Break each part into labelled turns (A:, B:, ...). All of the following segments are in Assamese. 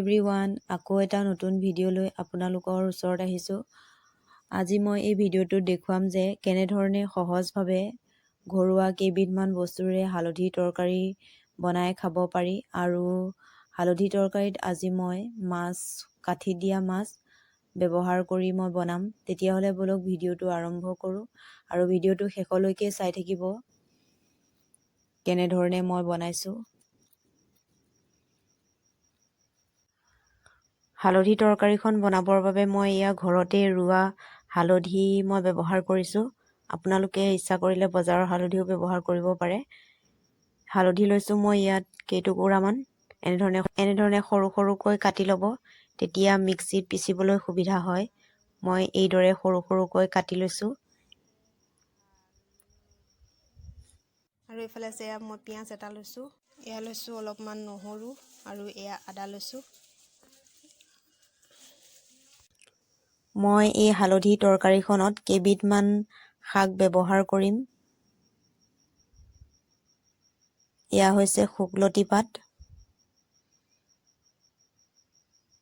A: এভৰিৱান, আকৌ এটা নতুন ভিডিঅ' লৈ আপোনালোকৰ ওচৰত আহিছোঁ। আজি মই এই ভিডিঅ'টোত দেখুৱাম যে কেনেধৰণে সহজভাৱে ঘৰুৱা কেইবিধমান বস্তুৰে হালধি তৰকাৰী বনাই খাব পাৰি। আৰু হালধি তৰকাৰীত আজি মই মাছ, কাঠি দিয়া মাছ ব্যৱহাৰ কৰি মই বনাম। তেতিয়াহ'লে ব'লক ভিডিঅ'টো আৰম্ভ কৰোঁ আৰু ভিডিঅ'টো শেষলৈকে চাই থাকিব কেনেধৰণে মই বনাইছোঁ। হালধি তৰকাৰীখন বনাবৰ বাবে মই এয়া ঘৰতে ৰোৱা হালধি মই ব্যৱহাৰ কৰিছোঁ। আপোনালোকে ইচ্ছা কৰিলে বজাৰৰ হালধিও ব্যৱহাৰ কৰিব পাৰে। হালধি লৈছোঁ মই ইয়াত কেইটুকুৰামান, এনেধৰণে সৰু সৰুকৈ কাটি ল'ব, তেতিয়া মিক্সিত পিচিবলৈ সুবিধা হয়। মই এইদৰে সৰু সৰুকৈ কাটি লৈছোঁ।
B: আৰু এইফালে আছে এয়া মই পিঁয়াজ এটা লৈছোঁ, এয়া লৈছোঁ অলপমান নহৰু আৰু এয়া আদা লৈছোঁ।
A: মই এই হালধি তৰকাৰীখনত কেইবিধমান শাক ব্যৱহাৰ কৰিম। এয়া হৈছে শুকলতি পাত।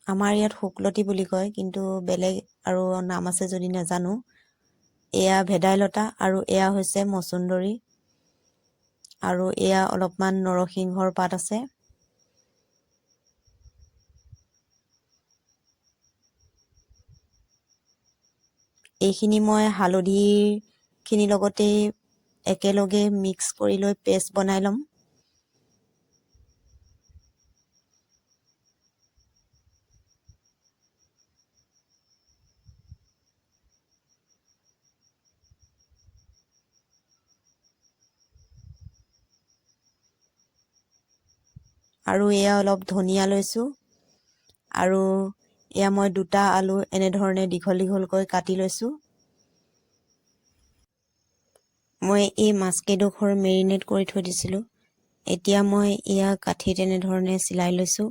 A: আমাৰ ইয়াত শুকলতি বুলি কয়, কিন্তু বেলেগ আৰু নাম আছে যদি নাজানো। এয়া ভেদাইলতা আৰু এয়া হৈছে মচুন্দৰী আৰু এয়া অলপমান নৰসিংহৰ পাত আছে। এইখিনি মই হালধিখিনিৰ লগতেই একেলগে মিক্স কৰি লৈ পেষ্ট বনাই ল'ম। আৰু এয়া অলপ ধনিয়া লৈছোঁ আৰু এয়া মই দুটা আলু এনেধৰণে দীঘল দীঘলকৈ কাটি লৈছোঁ। মই এই মাছ কেইডোখৰ মেৰিনেট কৰি থৈ দিছিলোঁ। এতিয়া মই এয়া কাঠিত এনেধৰণে চিলাই লৈছোঁ।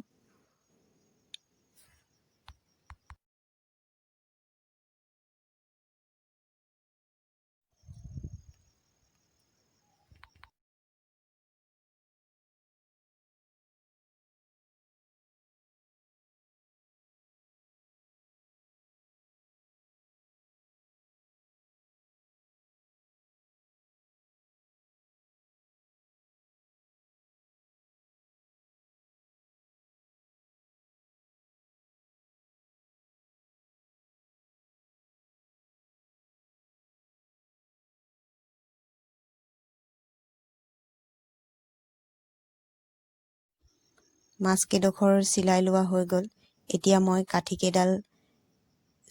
A: মাছ কেইডোখৰ চিলাই লোৱা হৈ গ'ল। এতিয়া মই কাঠিকেইডাল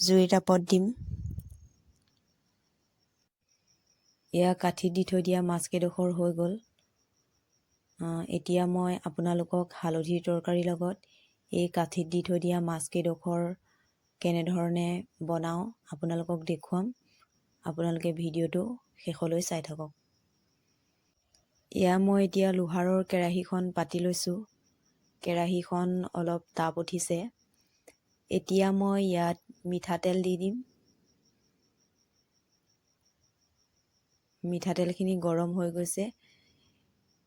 A: জুইৰ তাপত দিম। এয়া কাঠি দি থৈ দিয়া মাছ কেইডোখৰ হৈ গ'ল। এতিয়া মই আপোনালোকক হালধিৰ তৰকাৰীৰ লগত এই কাঠিত দি থৈ দিয়া মাছ কেইডোখৰ কেনেধৰণে বনাওঁ আপোনালোকক দেখুৱাম। আপোনালোকে ভিডিঅ'টো শেষলৈ চাই থাকক। এয়া মই এতিয়া লোহাৰৰ কেৰাহীখন পাতি লৈছোঁ। কেৰাহীখন অলপ তাপ উঠিছে। এতিয়া মই ইয়াত মিঠাতেল দি দিম। মিঠাতেলখিনি গৰম হৈ গৈছে।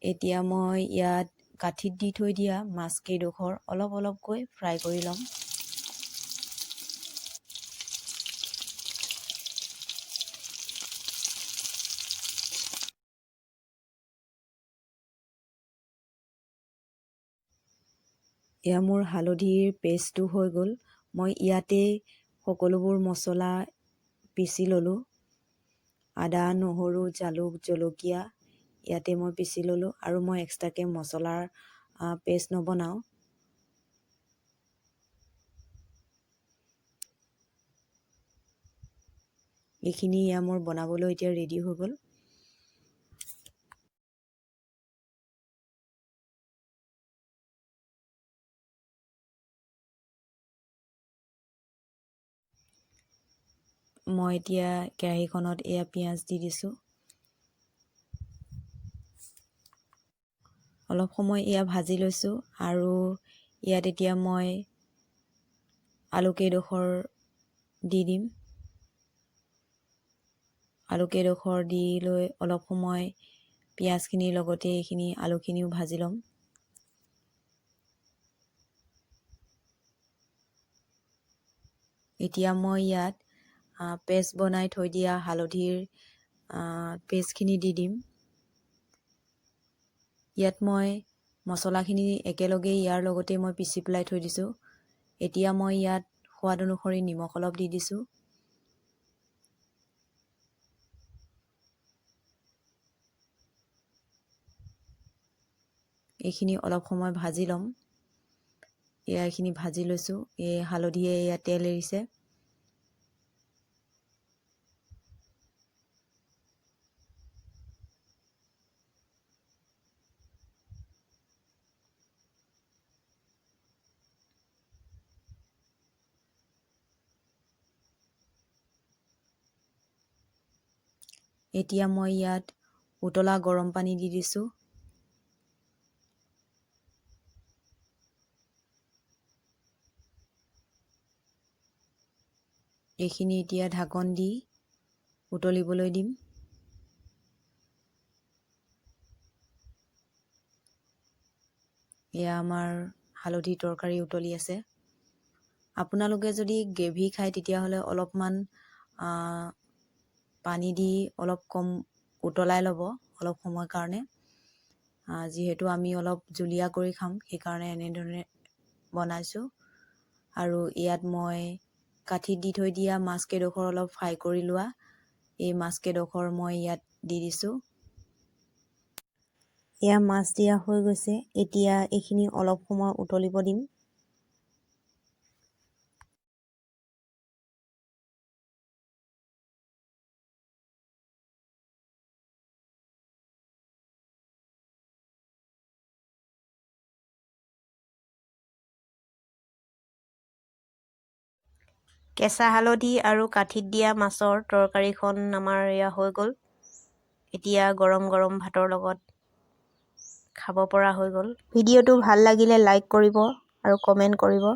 A: এতিয়া মই ইয়াত কাঠিত দি থৈ দিয়া মাছ কেইডোখৰ অলপ অলপকৈ ফ্ৰাই কৰি ল'ম। এয়া মোৰ হালধিৰ পেষ্টটো হৈ গ'ল। মই ইয়াতেই সকলোবোৰ মছলা পিচি ল'লোঁ। আদা, নহৰু, জালুক, জলকীয়া ইয়াতে মই পিচি ল'লোঁ আৰু মই এক্সট্ৰাকৈ মছলাৰ পেষ্ট নবনাওঁ। এইখিনি এয়া মোৰ বনাবলৈ এতিয়া ৰেডি হৈ গ'ল। মই এতিয়া কেৰাহীখনত এয়া পিঁয়াজ দি দিছোঁ। অলপ সময় এয়া ভাজি লৈছোঁ আৰু ইয়াত এতিয়া মই আলু কেইডোখৰ দি দিম। আলু কেইডোখৰ দি লৈ অলপ সময় পিঁয়াজখিনিৰ লগতে এইখিনি আলুখিনিও ভাজি ল'ম। এতিয়া মই ইয়াত পেষ্ট বনাই থৈ দিয়া হালধিৰ পেষ্টখিনি দি দিম। ইয়াত মই মছলাখিনি একেলগে ইয়াৰ লগতে মই পিচি পেলাই থৈ দিছোঁ। এতিয়া মই ইয়াত সোৱাদ অনুসৰি নিমখ অলপ দি দিছোঁ। এইখিনি অলপ সময় ভাজি ল'ম। এয়া এইখিনি ভাজি লৈছোঁ। এই হালধিয়ে এয়া তেল এৰিছে। এতিয়া মই ইয়াত উতলা গৰম পানী দি দিছোঁ। এইখিনি এতিয়া ঢাকন দি উতলিবলৈ দিম। এয়া আমাৰ হালধি তৰকাৰী উতলি আছে। আপোনালোকে যদি গ্ৰেভি খায় তেতিয়াহ'লে অলপমান পানী দি অলপ কম উতলাই ল'ব অলপ সময় কাৰণে। যিহেতু আমি অলপ জুলীয়া কৰি খাম, সেইকাৰণে এনেধৰণে বনাইছোঁ। আৰু ইয়াত মই কাঠিত দি থৈ দিয়া মাছ কেইডোখৰ অলপ ফ্ৰাই কৰি লোৱা এই মাছ কেইডোখৰ মই ইয়াত দি দিছোঁ। এয়া মাছ দিয়া হৈ গৈছে। এতিয়া এইখিনি অলপ সময় উতলিব দিম।
B: কেঁচা হালধি আৰু কাঠিত দিয়া মাছৰ তৰকাৰীখন আমাৰ এয়া হৈ গ'ল। এতিয়া গৰম গৰম ভাতৰ লগত খাব পৰা হৈ গ'ল। ভিডিঅ'টো ভাল লাগিলে লাইক কৰিব আৰু কমেণ্ট কৰিব।